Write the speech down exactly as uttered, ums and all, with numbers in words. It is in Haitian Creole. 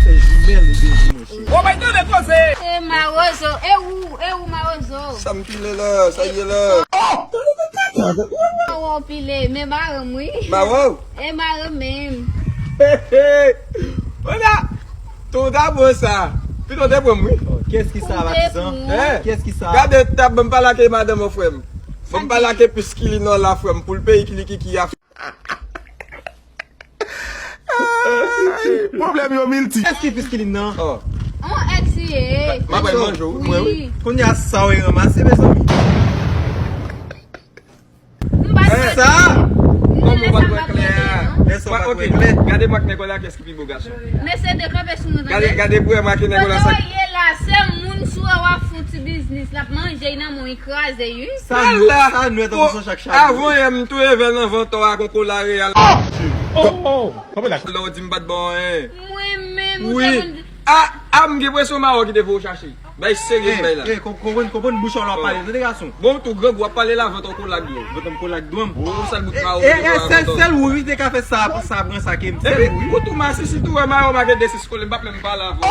Fè jimèl li bezwen mwen. Ou bay tande koze. E mawozo, e ou, e ou mawozo. Sa m pile la, sa ye la. Mawo pile, men maranm wi. Mawo? E maranm menm. Ona, ton ta bon sa. Pito te pran m wi. Kiyès ki sa patizan? Kiyès ki sa? Gade tab ban m pale ak madanm an frè m. Ban m pale ak piskili nan la frè m pou l peyi klikiki a. Pwoblèm yo milti. Èske piskilin nan? Oh. On ex ye. M ap al manje w. Mwen wi. Kounye a sa w ranmase mezanmi. Sa. Kòman w pa t wè klè a? Lè sa w pa t wè klè. Gade m ak nèg la kès ki pi bo gason. Mesye dekanpe sou mwen tande. Gade gade pou wè m ak nèg la sa. Kote w ye la se moun sou wè w ap fè yon ti biznis. L ap manje nan men w li kraze wi. Sa nwèt an konsa chak chak. Avan yè m tou evè nan vantò a konko la reyal. Oh oh. Lè w di m pa t ba w anyen. Mwen menm ou te konn di. A a m gen presyon mawo ki te voye w chache. Bay serye m bay la. Konprann konprann bouch ou la pale tande gason. Bon ou tou grangou w ap pale la vant ou kolak dlo. Vant ou m kolak dlo. Bon ou sal bout mawo ki te voye w avan. Sèl ou wi te ka fè sa sa pran sa ke m sèl ou wi. Ou tou masisi tou wè mawo m a gen de sis kole m p ap menm pale avè w.